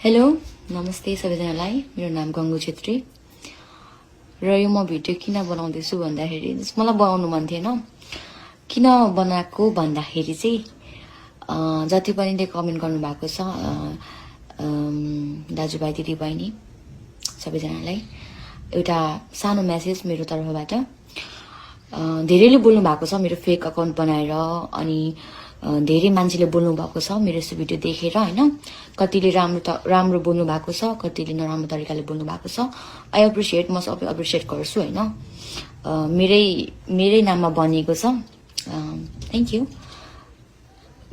Hello नमस्ते सबैजनालाई मेरो नाम गङ्गु छेत्री र यो म भिडियो किन बनाउँदैछु भन्दाखेरि मलाई बनाउनु मन थिएन किन बनाएको भन्दाखेरि चाहिँ जति पनि कमेन्ट गर्नु भएको छ दाजुभाइ दिदीबहिनी सबैजनालाई एउटा सानो मेसेज मेरो तर्फबाट धेरैले बोल्नु भएको छ मेरो फेक अकाउन्ट बनाएर अनि धेरै मान्छेले बोल्नु भएको छ मेरो यस्तो भिडियो देखेर हैन कतिले राम्रो बोल्नु भएको छ कतिले नराम्रो तरिकाले बोल्नु भएको छ आई एप्रिसिएट म सबै एप्रिसिएट गर्छु हैन मेरै नाममा बनिएको छ थ्यांक यू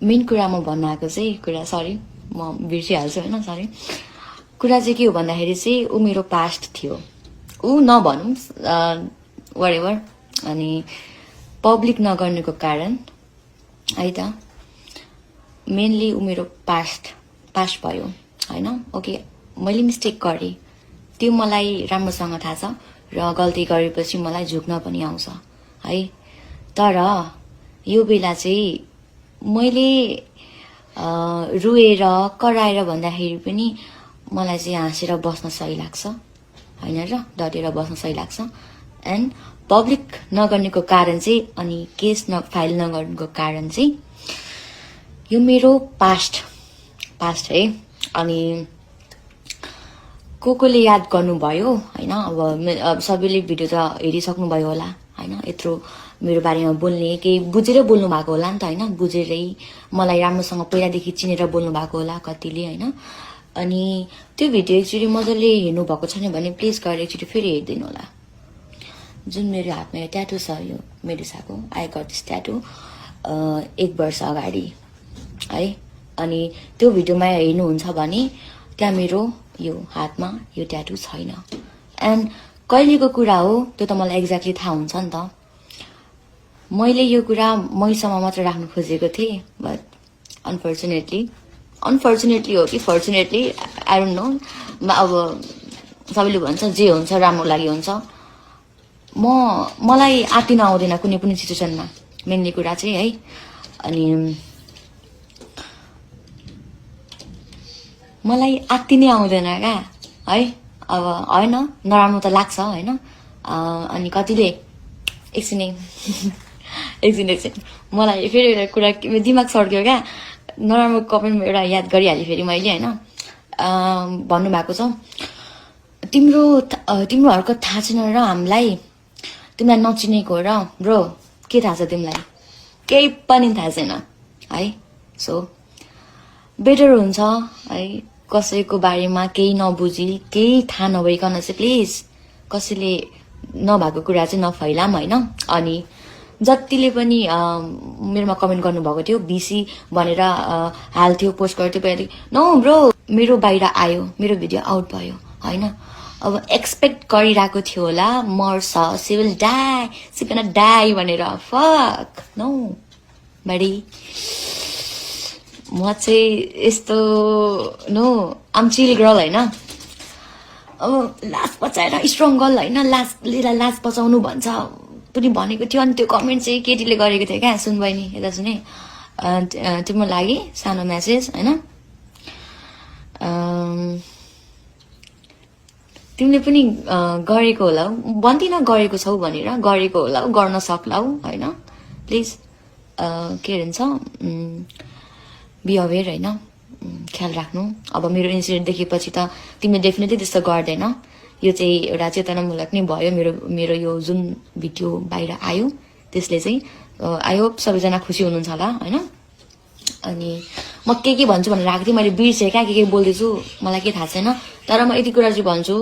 मेन कुरा म भन्न आएको चाहिँ कुरा सरी म बिर्सिहाल्छु हैन सरी कुरा चाहिँ के हो भन्दाखेरि चाहिँ उ मेरो पास्ट थियो उ नभनौं व्हाटएभर अनि पब्लिक नगर्नुको कारण है त मेनली उ मेरो पास्ट भयो हैन ओके मैले मिस्टेक गरे त्यो मलाई राम्रोसँग थाहा छ र गल्ती गरेपछि मलाई झुक्न पनि आउँछ है तर यो बेला चाहिँ मैले रुएर कराएर भन्दाखेरि पनि मलाई चाहिँ हाँसेर बस्न सही लाग्छ हैन र डटेर बस्न सही लाग्छ एन्ड पब्लिक नगर्नेको कारण चाहिँ अनि केस फाइल नगर्नुको कारण चाहिँ यो मेरो पास्ट है अनि कोले याद गर्नुभयो हैन अब सबैले भिडियो त हेरिसक्नु भयो होला हैन यत्रो मेरो बारेमा बोल्ने केही बुझेर बोल्नु भएको होला नि त हैन बुझेरै मलाई राम्रोसँग पहिलादेखि चिनेर बोल्नु भएको होला कतिले हैन अनि त्यो भिडियो एकचोटि मजाले हेर्नु भएको छैन भने प्लिज गएर एकचोटि फेरि हेर्दिनु होला जुन मेरो हातमा यो ट्याटु छ यो मेडुसाको आई गट दिस ट्याटु 1 वर्ष अगाडि है अनि त्यो भिडियोमा हेर्नुहुन्छ भने त्यहाँ मेरो यो हातमा यो ट्याटु छैन एन्ड कहिलेको कुरा हो त्यो त मलाई एक्ज्याक्टली थाहा हुन्छ नि त मैले यो कुरा मैसम्म मात्र राख्नु खोजेको थिएँ बट अनफर्चुनेटली हो कि फर्चुनेटली आई डोन्ट नो अब सबैले भन्छ जे हुन्छ राम्रो लागि हुन्छ मलाई आत्तिन आउँदैन कुनै पनि सिचुएसनमा मेनली कुरा चाहिँ है अनि मलाई आत्तिनै आउँदैन क्या है अब हैन नराम्रो त लाग्छ हैन अनि कतिले एकछिन मलाई फेरि एउटा कुरा दिमाग सर्क्यो क्या नराम्रो कमेन्ट एउटा याद गरिहालेँ फेरि मैले हैन भन्नुभएको छ तिम्रो हरकत थाहा छैन र हामीलाई तिमीलाई नचिनेको र ब्रो के थाहा छ तिमीलाई केही पनि थाहा छैन है सो बेटर हुन्छ है कसैको बारेमा केही नबुझी केही थाहा नभइकन चाहिँ प्लिज कसैले नभएको कुरा चाहिँ नफैलाम हैन अनि जतिले पनि मेरोमा कमेन्ट गर्नुभएको थियो बिसी भनेर हाल्थ्यो पोस्ट गर्थ्यो पहिला नो ब्रो मेरो बाहिर आयो मेरो भिडियो आउट भयो हैन अब एक्सपेक्ट गरिरहेको थियो होला मर्छ सिविल डाई भनेर फक नो बडी म चाहिँ यस्तो नो आम चिल गर्ल हैन अब लास्ट बचाएर स्ट्रङ गर्ल हैन लास्ट बचाउनु भन्छ पनि भनेको थियो अनि त्यो कमेन्ट चाहिँ केटीले गरेको थियो क्या सुन बहिनी यता सुने तिम्रो लागि सानो मेसेज हैन तिमीले पनि गरेको होला भन्दिन गरेको छौ भनेर गरेको होला गर्न सक्लाउ हैन प्लिज के भन्छ बी अवेयर हैन ख्याल राख्नु अब मेरो इन्सिडेन्ट देखेपछि त तिमीले डेफिनेटली त्यस्तो गर्दैन यो चाहिँ एउटा चेतनामूलक नै भयो मेरो यो जुन भिडियो बाहिर आयो त्यसले चाहिँ आई होप सबैजना खुसी हुनुहुन्छ होला हैन अनि म के भन्छु भनेर राख्दै मैले बिर्सेँ क्या के बोल्दैछु मलाई के थाहा छैन तर म यति कुरा चाहिँ भन्छु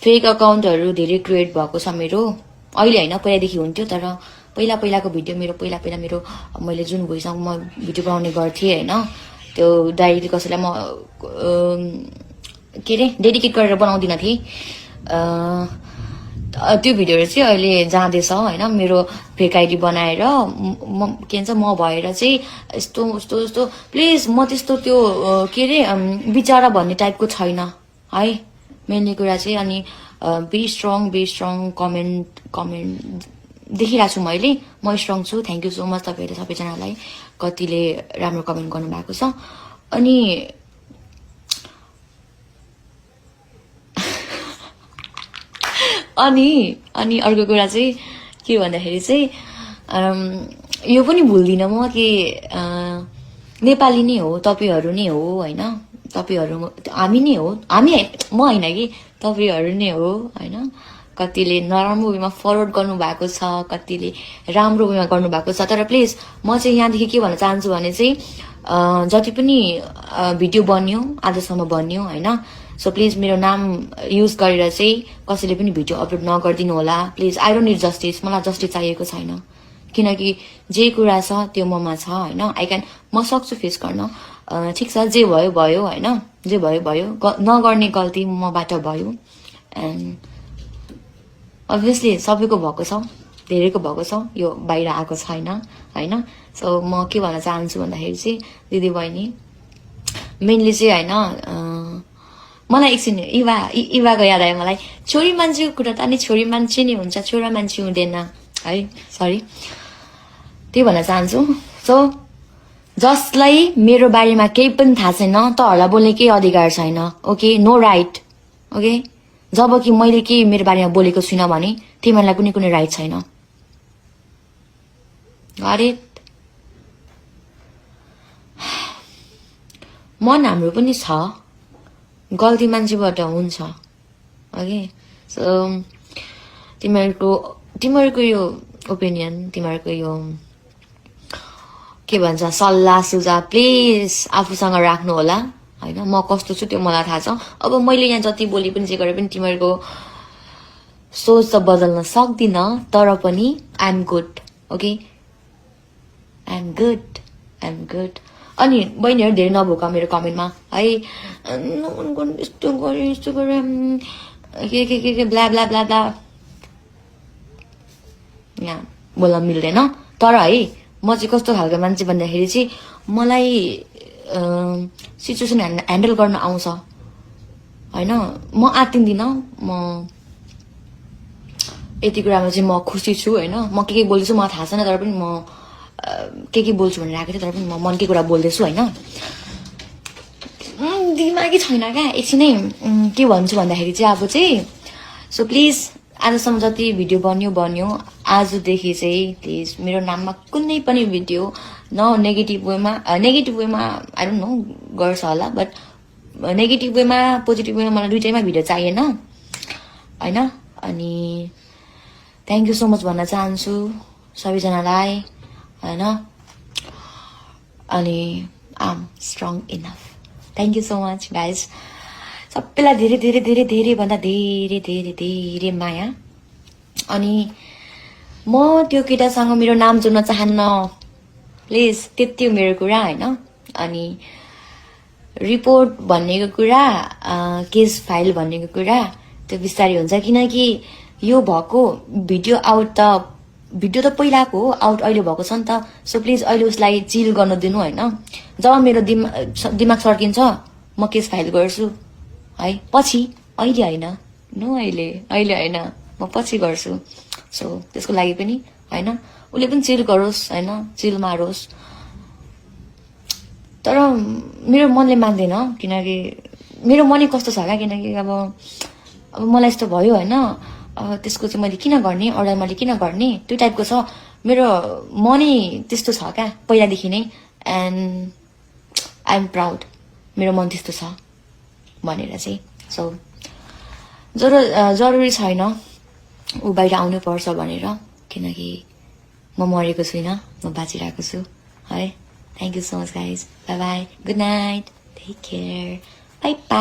फेक अकाउन्टहरू धेरै क्रिएट भएको छ मेरो अहिले हैन पहिलादेखि हुन्थ्यो तर पहिलाको भिडियो मेरो पहिला मेरो मैले जुन भोइसँग म भिडियो बनाउने गर्थेँ हैन त्यो डाइरेक्टली कसैलाई म के रे डेडिकेट गरेर बनाउँदिन थिएँ त्यो भिडियोहरू चाहिँ अहिले जाँदैछ हैन मेरो फेक आइडी बनाएर के भन्छ म भएर चाहिँ यस्तो प्लिज म त्यस्तो त्यो के रे विचारा भन्ने टाइपको छैन है मेनली कुरा चाहिँ अनि बी स्ट्रङ कमेन्ट देखिरहेको छु मैले म स्ट्रङ छु थ्यांक यू सो मच तपाईहरु सबैजनालाई कतिले राम्रो कमेन्ट गर्नु भएको छ अनि अनि अर्को कुरा चाहिँ के भन्दाखेरि चाहिँ यो पनि भुल्दिनँ म कि नेपाली नै हो, तपाईहरू नै हो होइन, तपाईहरू हामी नै हो, म होइन कि तपाईहरू नै हो होइन। कतिले नराम्रो वेमा फरवर्ड गर्नुभएको छ, कतिले राम्रो वेमा गर्नुभएको छ, तर प्लिज म चाहिँ यहाँदेखि के भन्न चाहन्छु भने चाहिँ जति पनि भिडियो बन्यो आजसम्म बन्यो होइन, सो प्लिज मेरो नाम युज गरेर चाहिँ कसैले पनि भिडियो अपलोड नगरिदिनु होला please. I don't need justice, मलाई जस्टिस चाहिएको छैन, किनकि जे कुरा छ त्यो ममा छ होइन। म सक्छु फेस गर्न, ठिक छ जे भयो भयो होइन, जे भयो भयो, नगर्ने गल्ती मबाट भयो एन्ड अभियसली सबैको भएको छ, धेरैको भएको छ, यो बाहिर आएको छैन होइन। सो म के भन्न चाहन्छु भन्दाखेरि चाहिँ दिदी बहिनी मेनली चाहिँ होइन, मलाई एकछिन इवाको याद आयो मलाई। छोरी मान्छेको कुरा त अनि छोरी मान्छे नै हुन्छ, छोरा मान्छे हुँदैन है, सरी त्यही भन्न चाहन्छु। सो जसलाई मेरो बारेमा केही पनि थाहा छैन तहरूलाई बोल्ने केही अधिकार छैन, ओके, नो राइट, ओके। जब कि मैले केही मेरो बारेमा बोलेको छुइनँ भने तिमीहरूलाई कुनै राइट छैन। मन हाम्रो पनि छ, गल्ती मान्छेबाट हुन्छ, ओके। सो तिमीहरूको यो ओपिनियन, तिमीहरूको यो के भन्छ सल्लाह सुझाव प्लिज आफूसँग राख्नु होला होइन। म कस्तो छु त्यो मलाई थाहा छ। अब मैले यहाँ जति बोले पनि जे गरे पनि तिमीहरूको सोच त बदल्न सक्दिन, तर पनि I am good, okay, I am good. अनि बहिनीहरू धेरै नभोका मेरो कमेन्टमा है, यस्तो गरे के ब्ला ब्ला ब्ला ब्ला, यहाँ बोल्न मिल्दैन। तर है म चाहिँ कस्तो खालको मान्छे भन्दाखेरि चाहिँ मलाई सिचुएसन ह्यान्डल गर्न आउँछ होइन। म आत्तिन्दिनँ, म यति कुरामा चाहिँ म खुसी छु होइन। म के बोल्दैछु मलाई थाहा छैन, तर पनि म के बोल्छु भनेर आएको थिएँ, तर पनि म मनकै कुरा बोल्दैछु होइन। दिमागै छैन क्या, एकछिनै के भन्छु भन्दाखेरि चाहिँ अब चाहिँ सो प्लिज आजसम्म जति भिडियो बन्यो आजदेखि चाहिँ प्लिज मेरो नाममा कुनै पनि भिडियो नेगेटिभ वेमा आई डोन्ट नो गर्छ होला, बट नेगेटिभ वेमा पोजिटिभ वेमा मलाई दुइटैमा भिडियो चाहिएन होइन। अनि थ्याङ्क यू सो मच भन्न चाहन्छु सबैजनालाई होइन। अनि I am strong enough. Thank you so much guys, सबैलाई धेरै धेरै धेरै धेरै भन्दा धेरै धेरै धेरै माया। अनि म त्यो केटासँग मेरो नाम जोड्न चाहन्न प्लिज, त्यति हो मेरो कुरा होइन। अनि रिपोर्ट भन्नेको कुरा, केस फाइल भन्नेको कुरा त्यो बिस्तारै हुन्छ, किनकि यो भएको भिडियो त पहिलाको हो, आउट अहिले भएको छ नि त। सो प्लिज अहिले उसलाई चिल गर्न दिनु होइन। जब मेरो दिमाग सर्किन्छ म केस फाइल गर्छु है, पछि, अहिले होइन, अहिले होइन, म पछि गर्छु। सो त्यसको लागि पनि होइन उसले पनि चिल गरोस् होइन, चिल मारोस्। तर मेरो मनले मान्दैन, किनकि मेरो मनै कस्तो छ क्या, किनकि अब मलाई यस्तो भयो होइन, त्यसको चाहिँ मैले किन गर्ने, अरूलाई मैले किन गर्ने, त्यो टाइपको छ मेरो मनै त्यस्तो छ क्या पहिलादेखि नै। एन्ड आई एम प्राउड मेरो मन त्यस्तो छ भनेर चाहिँ। सो जरुरी छैन ऊ बाहिर आउनु पर्छ भनेर, किनकि म मरेको छुइनँ, म बाँचिरहेको छु है। Thank you so much guys, bye bye, good night, take care, bye by.